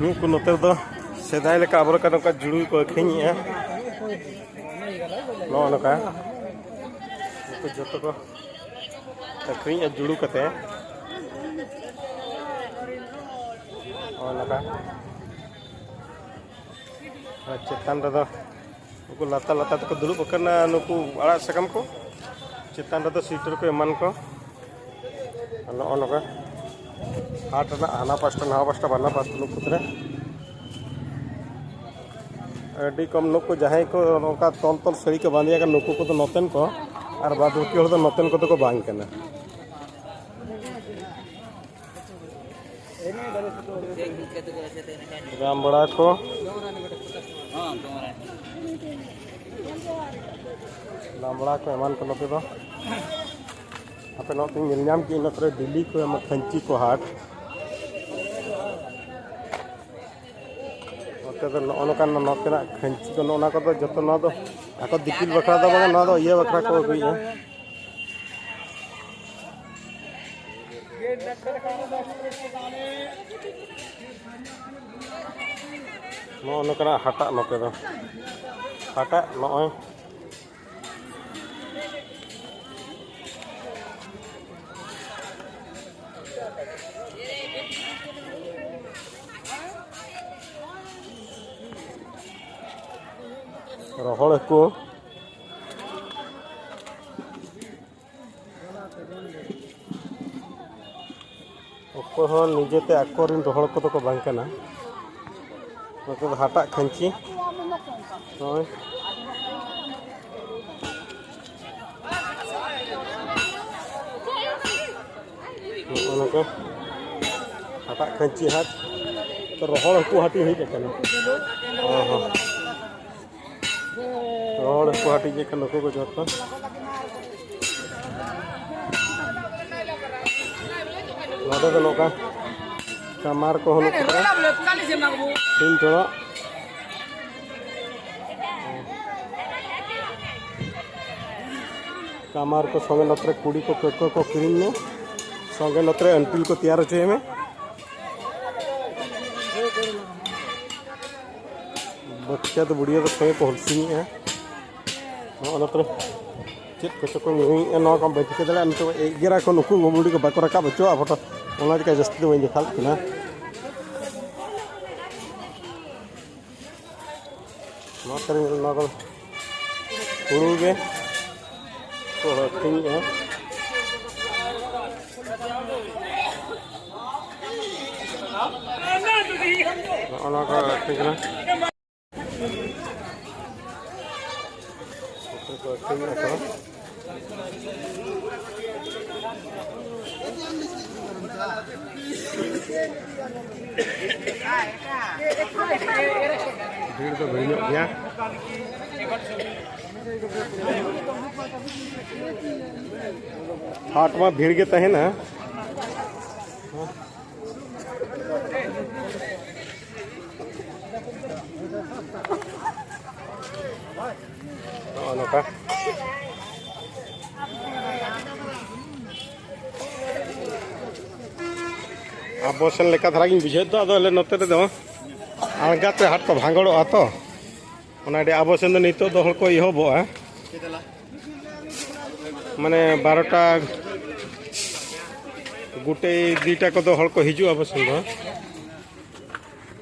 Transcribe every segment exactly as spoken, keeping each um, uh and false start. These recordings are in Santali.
ᱱᱩᱠᱩ ᱱᱚᱛᱮ ᱨᱮᱫᱚ ᱥᱮᱫᱟᱭ ᱞᱮᱠᱟ ᱟᱵᱚ ᱞᱮᱠᱟ ᱱᱚᱝᱠᱟ ᱡᱩᱲᱩ ᱠᱚ ᱟᱹᱠᱷᱨᱤᱧᱮᱜᱼᱟ᱾ ᱱᱚᱜᱼᱚ ᱱᱚᱝᱠᱟ ᱱᱩᱠᱩ ᱡᱚᱛᱚ ᱠᱚ ᱟᱹᱠᱷᱨᱤᱧᱮᱜᱼᱟ ᱡᱩᱲᱩ ᱠᱟᱛᱮ᱾ ᱱᱚᱜᱼᱚ ᱱᱚᱝᱠᱟ᱾ ᱟᱨ ᱪᱮᱛᱟᱱ ᱨᱮᱫᱚ ᱩᱱᱠᱩ ᱞᱟᱛᱟᱨ ᱞᱟᱛᱟᱨ ᱛᱮᱠᱚ ᱫᱩᱲᱩᱵ ᱟᱠᱟᱱᱟ, ᱱᱩᱠᱩ ᱟᱲᱟᱜ ᱥᱟᱠᱟᱢ ᱠᱚ ᱪᱮᱛᱟᱱ ᱨᱮᱫᱚ ᱥᱤᱴ ᱨᱮᱠᱚ ᱮᱢᱟᱱ ᱠᱚ᱾ ᱟᱨ ᱱᱚᱜᱼᱚ ᱱᱚᱝᱠᱟ ᱦᱟᱴ ᱨᱮᱱᱟᱜ ᱦᱟᱱᱟ ᱯᱟᱥᱴᱟ ᱱᱟᱣᱟ ᱯᱟᱥᱴᱟ ᱵᱟᱱᱟᱨ ᱯᱟᱥᱴᱟ ᱱᱩᱠᱩ ᱠᱚᱨᱮ ᱟᱹᱰᱤ ᱠᱚᱢ ᱱᱩᱠᱩ ᱡᱟᱦᱟᱸᱭ ᱠᱚ ᱱᱚᱝᱠᱟ ᱛᱚᱞ ᱛᱚᱞ ᱥᱟᱹᱲᱤ ᱠᱚ ᱵᱟᱸᱫᱮᱭᱟ ᱱᱩᱠᱩ ᱠᱚᱫᱚ ᱱᱚᱛᱮᱱ ᱠᱚ, ᱟᱨ ᱵᱟᱫ ᱵᱟᱹᱠᱤ ᱦᱚᱲ ᱫᱚ ᱱᱚᱛᱮᱱ ᱠᱚᱫᱚ ᱠᱚ ᱵᱟᱝ ᱠᱟᱱᱟ᱾ ᱨᱟᱢᱵᱲᱟ ᱠᱚ, ᱨᱟᱢᱵᱲᱟ ᱠᱚ ᱮᱢᱟᱱ ᱠᱚ ᱱᱚᱛᱮ ᱫᱚ᱾ ᱟᱯᱮ ᱱᱚᱛᱮᱧ ᱧᱮᱞ ᱧᱟᱢ ᱠᱮᱫ ᱱᱚᱛᱮ ᱨᱮ ᱰᱮᱞᱤ ᱠᱚ ᱮᱢᱟ ᱠᱷᱟᱹᱧᱪᱤ ᱠᱚ ᱦᱟᱴ᱾ ᱱᱚᱛᱮ ᱫᱚ ᱱᱚᱜᱼᱚ ᱱᱚᱝᱠᱟᱱ ᱱᱚᱛᱮᱱᱟᱜ ᱠᱷᱟᱹᱧᱪᱤ ᱠᱚ, ᱱᱚᱜᱼᱚ ᱱᱚᱣᱟ ᱠᱚᱫᱚ ᱡᱚᱛᱚ, ᱱᱚᱣᱟ ᱫᱚ ᱟᱠᱚ ᱫᱤᱯᱤᱞ ᱵᱟᱠᱷᱨᱟ ᱫᱚ ᱵᱟᱝ, ᱱᱚᱣᱟ ᱫᱚ ᱤᱭᱟᱹ ᱵᱟᱠᱷᱨᱟ ᱠᱚ ᱟᱹᱜᱩᱭᱮᱫᱼᱟ᱾ ᱱᱚᱜᱼᱚ ᱱᱚᱝᱠᱟᱱᱟᱜ ᱦᱟᱴᱟᱜ ᱱᱚᱛᱮ ᱫᱚ᱾ ᱦᱟᱴᱟᱜ ᱱᱚᱜᱼᱚᱭ᱾ ᱨᱚᱦᱚᱲ ᱦᱟᱹᱠᱩ᱾ ᱚᱠᱚᱭ ᱦᱚᱸ ᱱᱤᱡᱮᱛᱮ ᱟᱠᱚᱨᱮᱱ ᱨᱚᱦᱚᱲ ᱠᱚᱫᱚ ᱠᱚ ᱵᱟᱝ ᱠᱟᱱᱟ᱾ ᱱᱚᱛᱮ ᱫᱚ ᱦᱟᱴᱟᱜ ᱠᱷᱟᱹᱧᱪᱤ᱾ ᱱᱚᱜᱼᱚᱭ᱾ ᱱᱚᱜᱼᱚ ᱱᱚᱝᱠᱟ ᱦᱟᱴᱟᱜ ᱠᱷᱟᱹᱧᱪᱤ ᱦᱟᱴ᱾ ᱛᱚ, ᱨᱚᱦᱚᱲ ᱦᱟᱹᱠᱩ ᱦᱟᱹᱴᱤᱧ ᱦᱮᱡ ᱟᱠᱟᱱᱟ᱾ ᱦᱚᱸ, ᱦᱚᱸ᱾ ᱨᱚᱦᱚᱲ ᱦᱟᱹᱠᱩ ᱦᱟᱹᱴᱤᱧ ᱟᱠᱟᱱ ᱱᱩᱠᱩ ᱠᱚ ᱡᱚᱛᱚ᱾ ᱱᱚᱰᱮ ᱫᱚ ᱱᱚᱝᱠᱟ ᱠᱟᱢᱟᱨ ᱠᱚᱦᱚᱸ ᱱᱩᱠᱩ ᱠᱚ ᱛᱤᱱ ᱴᱷᱮᱱᱚᱜ᱾ ᱠᱟᱢᱟᱨ ᱠᱚ ᱥᱚᱸᱜᱮ ᱱᱚᱛᱮ ᱨᱮ ᱠᱩᱲᱤ ᱠᱚ ᱯᱟᱹᱴᱷᱩᱣᱟᱹ ᱠᱚ ᱠᱤᱨᱤᱧ ᱢᱮ, ᱥᱚᱸᱜᱮ ᱱᱚᱛᱮ ᱨᱮ ᱟᱱᱴᱤᱞ ᱠᱚ ᱛᱮᱭᱟᱨ ᱦᱚᱪᱚᱭ ᱢᱮ᱾ ᱵᱟᱹᱪᱪᱟ ᱫᱚ ᱵᱩᱲᱤᱭᱟᱹ ᱫᱚ ᱥᱚᱸᱜᱮ ᱠᱚ ᱦᱚᱞᱥᱤᱧᱮᱜᱼᱟ᱾ ᱱᱚᱜᱼᱚ ᱱᱚᱛᱮ ᱨᱮ ᱪᱮᱫ ᱠᱚᱪᱚ ᱠᱚ ᱧᱩᱭᱮᱜᱼᱟ, ᱱᱚᱣᱟ ᱠᱚ ᱵᱟᱹᱧ ᱴᱷᱤᱠᱟᱹ ᱫᱟᱲᱮᱭᱟᱜᱼᱟ᱾ ᱱᱤᱛᱚᱜ ᱮᱜᱮᱨᱟ ᱠᱚ ᱱᱩᱠᱩ ᱜᱚᱵᱩᱲᱤ ᱠᱚ ᱵᱟᱠᱚ ᱨᱟᱠᱟᱵ ᱦᱚᱪᱚᱣᱟᱜᱼᱟ ᱯᱷᱳᱴᱳ, ᱚᱱᱟ ᱪᱤᱠᱟ ᱡᱟᱹᱥᱛᱤ ᱫᱚ ᱵᱟᱹᱧ ᱫᱮᱠᱷᱟᱣ ᱞᱮᱫ ᱠᱤᱱᱟ᱾ ᱱᱚᱣᱟ ᱠᱚᱨᱮ ᱱᱚᱣᱟ ᱠᱚ ᱦᱩᱲᱩ ᱜᱮ ᱠᱚ ᱟᱹᱠᱷᱨᱤᱧᱮᱜᱼᱟ᱾ ᱱᱚᱜᱼᱚ ᱱᱚᱣᱟ ᱠᱚ ᱟᱹᱠᱷᱨᱤᱧ ᱠᱟᱱᱟ᱾ ᱱᱚᱛᱮ ᱠᱚ ᱟᱹᱠᱷᱨᱤᱧᱮᱜᱼᱟ ᱠᱚ᱾ ᱵᱷᱤᱲ ᱫᱚ ᱵᱷᱤᱲ ᱧᱚᱜ ᱜᱮᱭᱟ᱾ ᱦᱟᱴ ᱢᱟ ᱵᱷᱤᱲ ᱜᱮ ᱛᱟᱦᱮᱱᱟ᱾ ᱱᱚᱜᱼᱚ ᱱᱚᱝᱠᱟ᱾ ᱟᱵᱚ ᱥᱮᱱ ᱞᱮᱠᱟ ᱫᱷᱟᱨᱟ ᱜᱤᱧ ᱵᱩᱡᱷᱟᱹᱣᱮᱫ ᱫᱚ, ᱟᱫᱚ ᱟᱞᱮ ᱱᱚᱛᱮ ᱨᱮᱫᱚ ᱟᱬᱜᱟᱛ ᱨᱮ ᱦᱟᱴ ᱠᱚ ᱵᱷᱟᱸᱜᱚᱲᱚᱜᱼᱟ ᱛᱚ, ᱚᱱᱟ ᱟᱹᱰᱤ ᱟᱵᱚ ᱥᱮᱱ ᱫᱚ ᱱᱤᱛᱚᱜ ᱫᱚ ᱦᱚᱲ ᱠᱚ ᱮᱦᱚᱵᱚᱜᱼᱟ, ᱢᱟᱱᱮ ᱵᱟᱨᱚᱴᱟ ᱜᱩᱴᱮ ᱫᱩᱭᱴᱟ ᱠᱚᱫᱚ ᱦᱚᱲ ᱠᱚ ᱦᱤᱡᱩᱜᱼᱟ ᱟᱵᱚ ᱥᱮᱱ ᱫᱚ᱾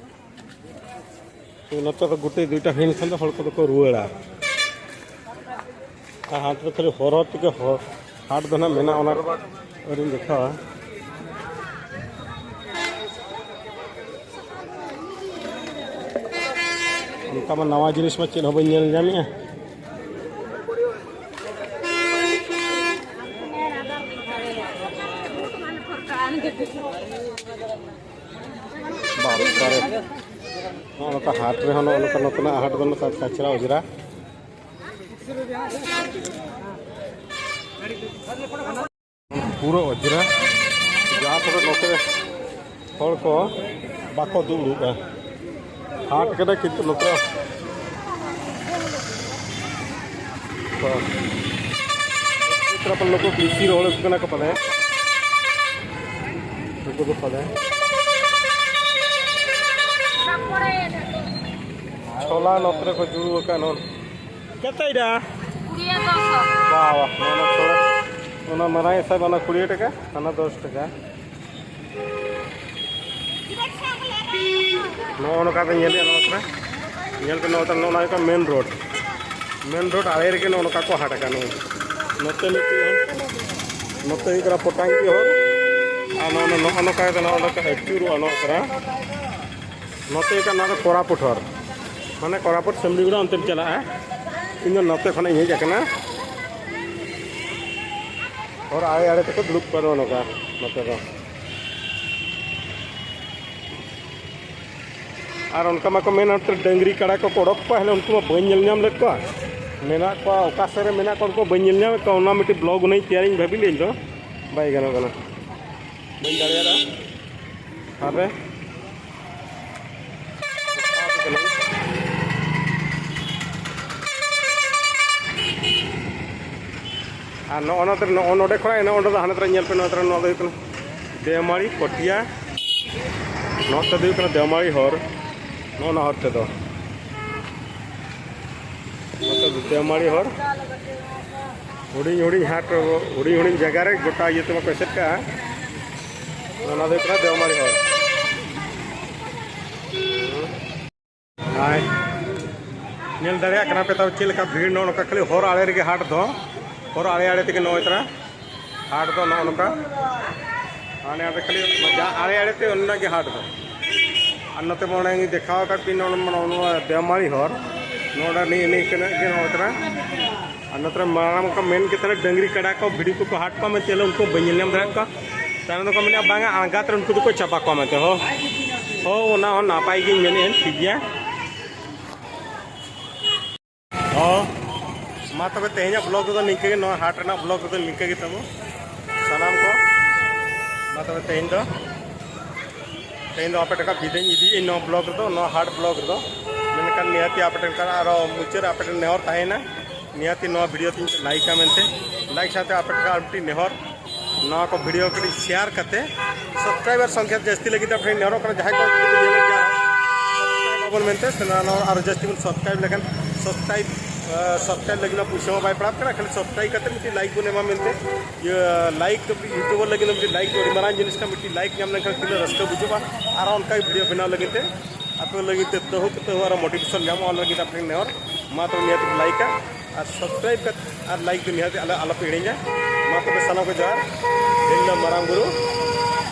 ᱱᱚᱛᱮ ᱫᱚ ᱜᱩᱴᱤ ᱫᱩᱭᱴᱟ ᱦᱩᱭᱮᱱ ᱠᱷᱟᱱ ᱫᱚ ᱦᱚᱲ ᱠᱚᱫᱚ ᱠᱚ ᱨᱩᱣᱟᱹᱲᱟ᱾ ᱟᱨ ᱦᱟᱴ ᱨᱮ ᱠᱷᱟᱹᱞᱤ ᱦᱚᱨ ᱦᱚᱨ ᱛᱮᱜᱮ ᱦᱚᱲ, ᱦᱟᱴ ᱫᱚ ᱱᱟᱦᱟᱜ ᱢᱮᱱᱟᱜᱼᱟ, ᱚᱱᱟ ᱟᱹᱣᱨᱤᱧ ᱫᱮᱠᱷᱟᱣᱟ᱾ ᱚᱱᱠᱟ ᱢᱟ ᱱᱟᱣᱟ ᱡᱤᱱᱤᱥ ᱢᱟ ᱪᱮᱫ ᱦᱚᱸ ᱵᱟᱹᱧ ᱧᱮᱞ ᱧᱟᱢᱮᱜᱼᱟ᱾ ᱵᱟᱯ ᱨᱮ᱾ ᱱᱚᱜᱼᱚ ᱱᱚᱝᱠᱟ ᱦᱟᱴ ᱨᱮᱦᱚᱸ ᱱᱚᱜᱼᱚ ᱱᱚᱝᱠᱟ ᱱᱚᱛᱮᱱᱟᱜ ᱦᱟᱴ ᱫᱚ ᱱᱚᱝᱠᱟ ᱠᱟᱪᱨᱟ ᱚᱡᱽᱨᱟ᱾ ᱯᱩᱨᱟᱹ ᱚᱡᱽᱨᱟ᱾ ᱡᱟᱦᱟᱸ ᱠᱚᱨᱮ ᱱᱚᱛᱮ ᱦᱚᱲ ᱠᱚ ᱵᱟᱠᱚ ᱫᱩᱲᱩᱵᱼᱟ᱾ ᱦᱟᱴ ᱠᱟᱱᱟ ᱠᱤᱱᱛᱩ ᱱᱚᱛᱮ ᱛᱚ, ᱱᱩᱠᱩ ᱵᱮᱥᱤ ᱦᱚᱲ ᱠᱟᱱᱟ ᱠᱚ ᱯᱟᱞᱮ᱾ ᱱᱩᱠᱩ ᱫᱚ ᱯᱟᱞᱮ ᱱᱚᱛᱮ ᱨᱮᱠᱚ ᱡᱩᱲᱩ ᱟᱠᱟᱫ ᱱᱚᱜᱼᱚ᱾ ᱠᱮᱛᱮ ᱤᱫᱟ? ᱠᱩᱲᱤᱭᱟ ᱫᱚᱥ᱾ ᱵᱟ, ᱵᱟ, ᱱᱚᱣᱟ ᱫᱚ ᱛᱷᱚᱲᱟ, ᱚᱱᱟ ᱢᱟᱨᱟᱝ ᱦᱤᱥᱟᱹᱵ, ᱚᱱᱟ ᱠᱩᱲᱤ ᱴᱟᱠᱟ, ᱦᱟᱱᱟ ᱫᱚᱥ ᱴᱟᱠᱟ᱾ ᱱᱚᱜᱼᱚ ᱱᱚᱝᱠᱟ ᱯᱮ ᱧᱮᱞᱮᱫᱼᱟ, ᱱᱚᱣᱟ ᱠᱚᱨᱮ᱾ ᱧᱮᱞ ᱯᱮ, ᱱᱚᱣᱟ ᱠᱚᱨᱮ, ᱱᱚᱜᱼᱚ ᱱᱚᱣᱟ ᱦᱩᱭᱩᱜ ᱠᱟᱱᱟ ᱢᱮᱱ ᱨᱳᱰ᱾ ᱢᱮᱱ ᱨᱳᱰ ᱟᱲᱮ ᱨᱮᱜᱮ ᱱᱚᱜᱼᱚ ᱱᱚᱝᱠᱟ ᱠᱚ ᱦᱟᱴ ᱟᱠᱟᱱᱟ᱾ ᱱᱚᱛᱮ ᱢᱤᱫᱴᱤᱡ, ᱱᱚᱛᱮ ᱦᱩᱭᱩᱜ ᱠᱟᱱᱟ ᱯᱚᱴᱟᱝᱠᱤ ᱦᱚᱨ᱾ ᱟᱨ ᱱᱚᱜᱼᱚ ᱱᱚᱜᱼᱚ ᱱᱚᱝᱠᱟ ᱠᱟᱛᱮ ᱱᱚᱜᱼᱚ ᱱᱚᱝᱠᱟ ᱟᱹᱪᱩᱨᱚᱜᱼᱟ ᱱᱚᱣᱟ ᱠᱚᱨᱮ᱾ ᱱᱚᱛᱮ ᱦᱩᱭᱩᱜ ᱠᱟᱱᱟ, ᱱᱚᱣᱟ ᱫᱚ ᱠᱚᱨᱟᱯᱩᱴ ᱦᱚᱨ, ᱢᱟᱱᱮ ᱠᱚᱨᱟᱯᱩᱴ ᱥᱟᱢᱞᱤᱜᱩᱲᱟ ᱚᱱᱛᱮᱢ ᱪᱟᱞᱟᱜᱼᱟ᱾ ᱤᱧ ᱫᱚ ᱱᱚᱛᱮ ᱠᱷᱚᱱᱟᱜ ᱤᱧ ᱦᱮᱡ ᱟᱠᱟᱱᱟ᱾ ᱦᱚᱨ ᱟᱲᱮ ᱟᱲᱮ ᱛᱮᱠᱚ ᱫᱩᱲᱩᱵ ᱠᱚᱜᱼᱟ ᱱᱚᱜᱼᱚ ᱱᱚᱝᱠᱟ ᱱᱚᱛᱮ ᱫᱚ᱾ ᱟᱨ ᱚᱱᱠᱟ ᱢᱟᱠᱚ ᱢᱮᱱᱟ, ᱱᱚᱛᱮ ᱰᱟᱹᱝᱨᱤ ᱠᱟᱰᱟ ᱠᱚᱠᱚ ᱚᱰᱚᱠ ᱠᱚᱣᱟ, ᱦᱮᱞᱮ ᱩᱱᱠᱩ ᱢᱟ ᱵᱟᱹᱧ ᱧᱮᱞ ᱧᱟᱢ ᱞᱮᱫ ᱠᱚᱣᱟ᱾ ᱢᱮᱱᱟᱜ ᱠᱚᱣᱟ, ᱚᱠᱟ ᱥᱮᱫ ᱨᱮ ᱢᱮᱱᱟᱜ ᱠᱚᱣᱟ, ᱩᱱᱠᱩ ᱵᱟᱹᱧ ᱧᱮᱞ ᱧᱟᱢᱮᱫ ᱠᱚᱣᱟ᱾ ᱚᱱᱟ ᱢᱤᱫᱴᱤᱡ ᱵᱞᱚᱜ ᱦᱩᱱᱟᱹᱝ ᱛᱮᱭᱟᱨᱤᱧ ᱵᱷᱟᱹᱵᱤ ᱞᱮᱫ ᱤᱧ ᱫᱚ, ᱵᱟᱭ ᱜᱟᱱᱚᱜ ᱠᱟᱱᱟ, ᱵᱟᱹᱧ ᱫᱟᱲᱮᱭᱟᱫᱟ᱾ ᱟᱨ ᱟᱨ ᱱᱚᱜᱼᱚ ᱱᱚᱛᱮ, ᱱᱚᱜᱼᱚ ᱱᱚᱰᱮ ᱠᱷᱚᱱᱟᱜ, ᱱᱚᱜᱼᱚ ᱱᱚᱰᱮ ᱫᱚ ᱦᱟᱱᱮ ᱛᱟᱨᱟ ᱧᱮᱞ ᱯᱮ, ᱱᱚᱣᱟ ᱛᱟᱨᱟ, ᱱᱚᱣᱟ ᱫᱚ ᱦᱩᱭᱩᱜ ᱠᱟᱱᱟ ᱫᱮᱣᱢᱟᱲᱤ, ᱯᱚᱴᱤᱭᱟ᱾ ᱱᱚᱛᱮ ᱫᱚ ᱦᱩᱭᱩᱜ ᱠᱟᱱᱟ ᱫᱮᱣᱢᱟᱲᱤ ᱦᱚᱨ, ᱱᱚᱜᱼᱚ ᱱᱚᱣᱟ ᱦᱚᱨ ᱛᱮᱫᱚ᱾ ᱱᱚᱛᱮ ᱫᱚ ᱫᱮᱣᱢᱟᱲᱤ ᱦᱚᱨ᱾ ᱦᱩᱰᱤᱧ ᱦᱩᱰᱤᱧ ᱦᱟᱴ, ᱦᱩᱰᱤᱧ ᱦᱩᱰᱤᱧ ᱡᱟᱭᱜᱟ ᱨᱮ ᱜᱚᱴᱟ ᱤᱭᱟᱹ ᱛᱮᱢᱟ ᱠᱚ ᱮᱥᱮᱫ ᱠᱟᱜᱼᱟ᱾ ᱚᱱᱟ ᱫᱚ ᱦᱩᱭᱩᱜ ᱠᱟᱱᱟ ᱫᱮᱣᱢᱟᱲᱤ ᱦᱚᱨ᱾ ᱦᱳᱭ, ᱧᱮᱞ ᱫᱟᱲᱮᱭᱟᱜ ᱠᱟᱱᱟ ᱯᱮ ᱛᱚ ᱪᱮᱫ ᱞᱮᱠᱟ ᱵᱷᱤᱲ, ᱱᱚᱜᱼᱚ ᱱᱚᱝᱠᱟ ᱠᱷᱟᱹᱞᱤ ᱦᱚᱨ ᱟᱲᱮ ᱨᱮᱜᱮ ᱦᱟᱴ ᱫᱚ, ᱦᱚᱨ ᱟᱲᱮ ᱟᱲᱮ ᱛᱮᱜᱮ ᱱᱚᱜᱼᱚᱭ ᱛᱚᱨᱟ ᱦᱟᱴ ᱫᱚ ᱱᱚᱜᱼᱚ ᱱᱚᱝᱠᱟ᱾ ᱦᱟᱱᱮ ᱟᱫᱚ ᱠᱷᱟᱹᱞᱤ ᱡᱟ ᱟᱲᱮ ᱟᱲᱮ ᱛᱮ ᱚᱱᱟ ᱜᱮ ᱦᱟᱴ ᱫᱚ᱾ ᱟᱨ ᱱᱚᱛᱮ ᱢᱟ ᱚᱱᱮᱧ ᱫᱮᱠᱷᱟᱣ ᱟᱠᱟᱫ ᱯᱮ ᱱᱚᱜᱼᱚ ᱱᱚᱣᱟ ᱫᱮᱣᱢᱟᱲᱤ ᱦᱚᱨ, ᱱᱚᱰᱮ ᱱᱤᱭᱟᱹ ᱱᱤᱭᱟᱹ ᱛᱤᱱᱟᱹᱜ ᱜᱮ ᱱᱚᱜᱼᱚᱭ ᱛᱚᱨᱟ᱾ ᱟᱨ ᱱᱚᱛᱮ ᱨᱮ ᱢᱟᱲᱟᱝ ᱚᱱᱠᱟ ᱢᱮᱱ ᱠᱮᱫ ᱛᱟᱦᱮᱱᱟ ᱰᱟᱹᱝᱨᱤ ᱠᱟᱰᱟ ᱠᱚ ᱵᱷᱤᱰᱤ ᱠᱚᱠᱚ ᱦᱟᱴ ᱠᱚᱣᱟ ᱢᱮᱱᱛᱮ, ᱩᱱᱠᱩ ᱵᱟᱹᱧ ᱧᱮᱞ ᱧᱟᱢ ᱫᱟᱲᱮᱭᱟᱜ ᱠᱚᱣᱟ᱾ ᱛᱟᱭᱱᱚᱢ ᱫᱚᱠᱚ ᱢᱮᱱᱮᱫᱼᱟ ᱵᱟᱝᱟ ᱟᱬᱜᱟᱛ ᱨᱮ ᱩᱱᱠᱩ ᱫᱚᱠᱚ ᱪᱟᱵᱟ ᱠᱚᱣᱟ ᱢᱮᱱᱛᱮ᱾ ᱦᱚ, ᱦᱚ, ᱚᱱᱟ ᱦᱚᱸ ᱱᱟᱯᱟᱭ ᱜᱤᱧ ᱢᱮᱱᱮᱫᱼᱟ, ᱴᱷᱤᱠ ᱜᱮᱭᱟ᱾ ᱦᱚ, ᱢᱟ ᱛᱚᱵᱮ ᱛᱮᱦᱮᱧᱟᱜ ᱵᱞᱚᱜ ᱨᱮᱫᱚ ᱱᱤᱝᱠᱟᱹ ᱜᱮ, ᱱᱚᱣᱟ ᱦᱟᱴ ᱨᱮᱱᱟᱜ ᱵᱞᱚᱜ ᱨᱮᱫᱚ ᱱᱤᱝᱠᱟᱹ ᱜᱮ ᱛᱟᱵᱚ ᱥᱟᱱᱟᱢ ᱠᱚ᱾ ᱢᱟ ᱛᱚᱵᱮ ᱛᱮᱦᱮᱧ ᱫᱚ, ᱛᱮᱦᱮᱧ ᱫᱚ ᱟᱯᱮ ᱴᱷᱮᱱ ᱠᱷᱚᱱ ᱵᱤᱫᱟᱹᱧ ᱤᱫᱤᱭᱮᱫᱼᱟᱹᱧ ᱱᱚᱣᱟ ᱵᱞᱚᱜ ᱨᱮᱫᱚ, ᱱᱚᱣᱟ ᱦᱟᱴ ᱵᱞᱚᱜ ᱨᱮᱫᱚ᱾ ᱢᱮᱱᱠᱷᱟᱱ ᱱᱤᱦᱟᱹᱛᱤ ᱟᱯᱮ ᱴᱷᱮᱱ ᱠᱷᱚᱱ ᱟᱨᱚ ᱢᱩᱪᱟᱹᱫ ᱨᱮ ᱟᱯᱮ ᱴᱷᱮᱱ ᱱᱮᱦᱚᱨ ᱛᱟᱦᱮᱸᱭᱮᱱᱟ, ᱱᱤᱦᱟᱹᱛᱤ ᱱᱚᱣᱟ ᱵᱷᱤᱰᱤᱭᱳ ᱛᱤᱧ ᱞᱟᱭᱤᱠᱟ ᱢᱮᱱᱛᱮ, ᱞᱟᱭᱤᱠ ᱥᱟᱶᱛᱮ ᱟᱯᱮ ᱴᱷᱮᱱ ᱟᱨ ᱢᱤᱫᱴᱤᱡ ᱱᱮᱦᱚᱨ, ᱱᱚᱣᱟ ᱠᱚ ᱵᱷᱤᱰᱤᱭᱳ ᱠᱟᱹᱴᱤᱡ ᱥᱮᱭᱟᱨ ᱠᱟᱛᱮ ᱥᱟᱵᱥᱠᱨᱟᱭᱵᱟᱨ ᱥᱚᱝᱠᱷᱭᱟ ᱡᱟᱹᱥᱛᱤ ᱞᱟᱹᱜᱤᱫ ᱟᱯᱮ ᱴᱷᱮᱱ ᱱᱮᱦᱚᱨᱚᱜ ᱠᱟᱱᱟ, ᱡᱟᱦᱟᱸᱭ ᱠᱚ ᱡᱩᱫᱤ ᱯᱮ ᱧᱮᱞᱮᱫ ᱜᱮᱭᱟ, ᱵᱚᱱ ᱢᱮᱱᱛᱮ ᱥᱮ ᱱᱚᱣᱟ ᱟᱨᱚ ᱡᱟᱹᱥᱛᱤ ᱵᱚᱱ ᱥᱟᱵᱥᱠᱨᱟᱭᱤᱵ ᱞᱮᱠᱷᱟᱱ ᱥᱟᱵᱥᱠᱨᱟᱭᱤᱵ ᱥᱟᱵᱥᱠᱨᱟᱭᱤᱵ ᱞᱟᱹᱜᱤᱫ ᱢᱟ ᱯᱩᱭᱥᱟᱹ ᱢᱟ ᱵᱟᱭ ᱯᱟᱲᱟᱜ ᱠᱟᱱᱟ, ᱠᱷᱟᱹᱞᱤ ᱥᱟᱵᱥᱠᱨᱟᱭᱤᱵ ᱠᱟᱛᱮ ᱢᱤᱫᱴᱤᱡ ᱞᱟᱭᱤᱠ ᱵᱚᱱ ᱮᱢᱟ ᱢᱮᱱᱛᱮ ᱤᱭᱟᱹ ᱞᱟᱭᱤᱠ ᱫᱚ ᱤᱭᱩᱴᱩᱵᱟᱨ ᱞᱟᱹᱜᱤᱫ ᱫᱚ ᱢᱤᱫᱴᱤᱡ ᱞᱟᱭᱤᱠ ᱫᱚ ᱟᱹᱰᱤ ᱢᱟᱨᱟᱝ ᱡᱤᱱᱤᱥ ᱠᱟᱱᱟ᱾ ᱢᱤᱫᱴᱤᱡ ᱞᱟᱭᱤᱠ ᱧᱟᱢ ᱞᱮᱱᱠᱷᱟᱱ ᱛᱤᱱᱟᱹᱜ ᱨᱟᱹᱥᱠᱟᱹ ᱵᱩᱡᱷᱟᱹᱜᱼᱟ᱾ ᱟᱨ ᱚᱱᱠᱟ ᱵᱷᱤᱰᱤᱭᱳ ᱵᱮᱱᱟᱣ ᱞᱟᱹᱜᱤᱫ ᱛᱮ ᱟᱯᱮ ᱞᱟᱹᱜᱤᱫ ᱛᱮ ᱛᱟᱹᱦᱩ ᱛᱟᱹᱦᱩ ᱟᱨᱚ ᱢᱳᱴᱤᱵᱷᱮᱥᱚᱱ ᱧᱟᱢᱚᱜᱼᱟ, ᱚᱱᱟ ᱞᱟᱹᱜᱤᱫ ᱟᱯᱮ ᱱᱮᱦᱚᱨ ᱢᱟ ᱛᱚᱵᱮ ᱱᱤᱭᱟᱹ ᱞᱟᱭᱤᱠᱟ ᱟᱨ ᱥᱟᱵᱥᱠᱨᱟᱭᱤᱵ ᱠᱟᱛᱮ ᱟᱨ ᱞᱟᱭᱤᱠ ᱫᱚ ᱱᱤᱦᱟᱹᱛ ᱟᱞᱚ ᱟᱞᱚᱯᱮ ᱦᱤᱲᱤᱧᱟ᱾ ᱢᱟ ᱛᱚᱵᱮ ᱥᱟᱱᱟᱢ ᱠᱚ ᱡᱚᱦᱟᱨ᱾ ᱤᱧ ᱫᱚ ᱢᱟᱨᱟᱝ ᱵᱩᱨᱩ